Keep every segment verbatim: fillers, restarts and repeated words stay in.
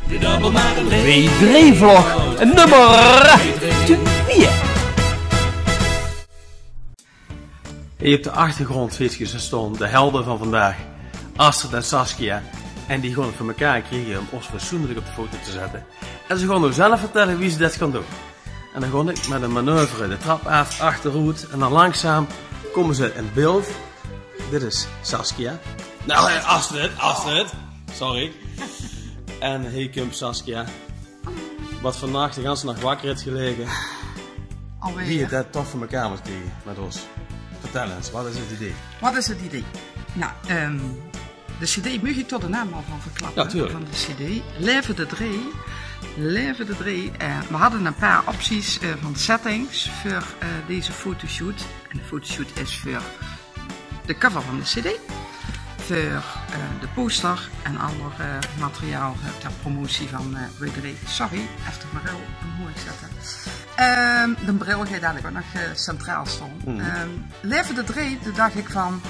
W drie-vlog nummer twee. Hie op de achtergrond, zeet geer, staon de helde van vandaag, Astrid en Saskia. En die gaon 't veur mekaar kriege óm ós fatsoenlik op de foto te zètte. En ze gaon noe zelf vertèlle wie ze det gaon doon. En dan gaon ik mit ein manoeuvre de trap aaf, achteroet. En dan langzaam kómme ze in beeld. Dit is Saskia. Nae, Astrid, Astrid. Sorry. En hie kump Saskia. Wat vannach de ganse nach wakker haet gelege. Alweer. Wie het det toch veur mekaar mót kriege mit ós. Vertèl ins, wat is het idee? Wat is het idee? Nou, ehm, de cd, maag ik dao de naam al van verklappe? Ja, tuurlijk. Van de cd. Laeve de Dree. Laeve de Dree. Eh, we hadde ein paar opties, eh, van settings veur, eh, deze fotoshoot. En de fotoshoot is veur de cover van de cd, veur, eh, de poster en ander, eh, materiaal, eh, ter promotie van, eh, W drie. Sorry, efkes de bril omhoeg zètte. Ehm, de bril geit dalik ouch nog, eh, centraal staon. Ehm, Laeve de Dree, doe dach ik van,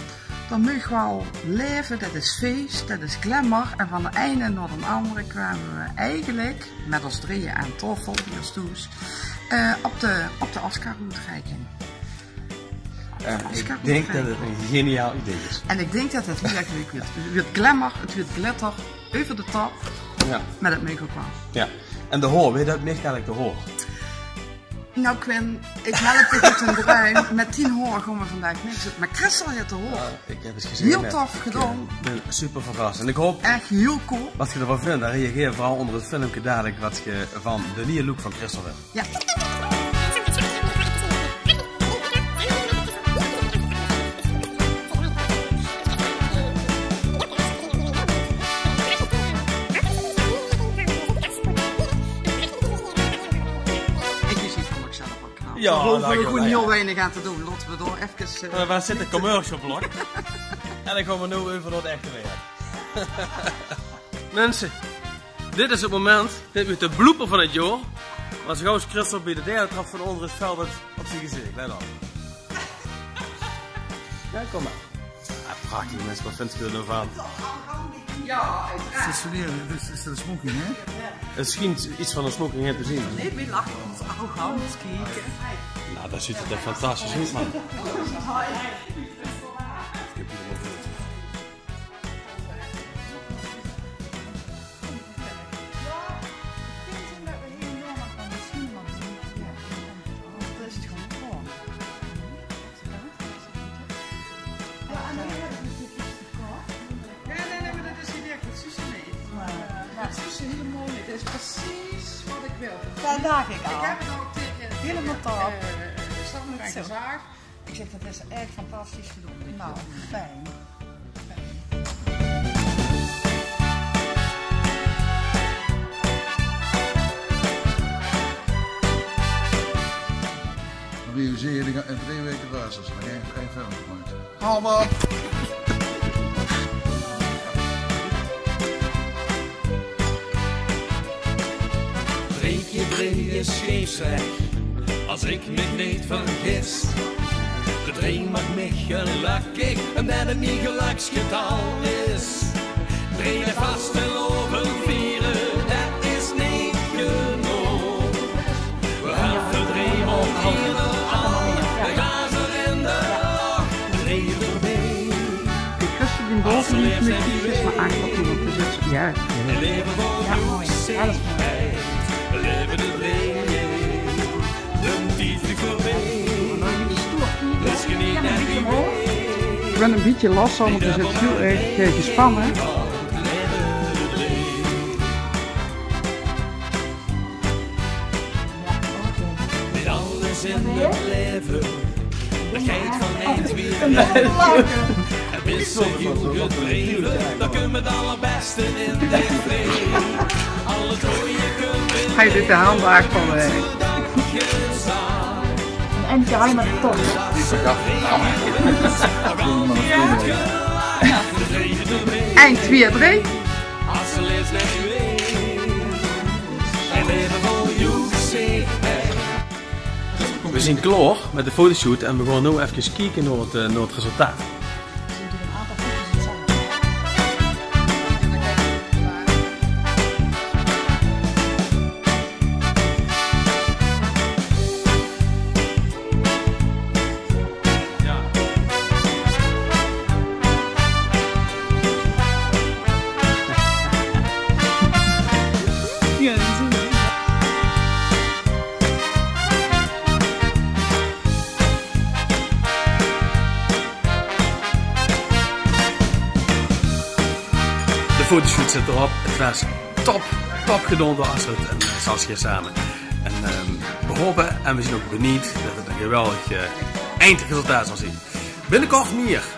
dan maag waal laeve, det is fees, det is glamour. En van de eine nao de andere kwame we eigelik mit ós drieje aan taofel, bie ós thoes, eh, op de, op de Oscar-oetreiking. Eh, ik dink det het ein geniaal idee is. En ik dink det het hiel erg leuk wuuert. Het wuuert glamour, het wuuert glitter, euver de top. Ja. Mer det maag ouch waal. Ja. En de haor, wae haet mich eigelik de haor? Nou, Quinn, ik meld dich oet ein druim. Mit dien haor gaon we vandaag niks doon. Mer Christel haet de haor. Ja, ik heb het gezien. Hiel tof gedaon. Ik, eh, bin super verras. En ik haop... Ech hiel cool. Wat geer d'rvan vindj, dan reageer veural ónger het filmke dalik wat geer van de nieje look van Christel vindj. Ja. Ik zie het veur mezelf al knap. Ja, dao hove we gewoon hiel weinig aan te doon. Laote we dao efkes, eh, we zètte commercial blok. En dan gaon we noe euver nao het echte werk. Minse, dit is het moment. Dit wuuert de blooper van het jaor. Want zoe gauw es Christel bie de derde trap van ónger is, vèlt het op zien gezich. Let op. Ja, kom mer. Ah, prachtig, minse. Wat vindj geer d'r noe van? Ja, oeteraard. Is det ein smoking, hè? Het sjient iets van ein smoking, hè, te zien. Nae, we lache ós arrogant, kiek. Nou, det zuut d'r toch fantastisch oet, man. Ja, nae, nae, mer det is hiel erg. Det zuus se neet. Mer det zuus se hiel mooi neet. Det is precies wat ik wil. Det dach ik al. Ik heb het al tegen, hielemaol top, eh, Sander gezag. Ik zeg, det is ech fantastisch gedaon. Nou, fijn. Dan realiseer je, in drie weke races, dan heb je echt één film gemaakt. Hou op! Drie kier drie is scheepsrecht, as ik mich neet vergis. De drie maak mich gelökkig, en det het mien gelöksgetal is. Drie daag vastelaovend viere, det is neet genóg. We höbbe drie maol ieder al de glazer in de lóch. Drie d'rbie. Kijk, Christel die boven niet met die is maar aangekomen. Dus het, ja. Ja, mooi. Alles mooi. Leven de drie. De tied vliegt veurbie. Dus geneet en wie. Ik ben een beetje last, want het is heel erg, eh, gespannen. Mit alles in het laeve, det geit van ein twieë. En bis se hiel gedreve, dan kump het allerbeste in dich vrie. Al het gooje kump in. Hij doet de handbak van de... Ein endje hei mit de tong. Ein, twieë, drie. We zien klaor mit de fotoshoot en we gaon noe efkes kieke nao het, eh, nao het resultaat. Fotoshoot zit d'rop. 't Waas top, top gedaon door Astrid en, eh, Saskia same. En, ehm, veer hope en veer zien ouch benuujd det 't ein geweldig, eh, eindresultaat zal zien. Binnekort mieër.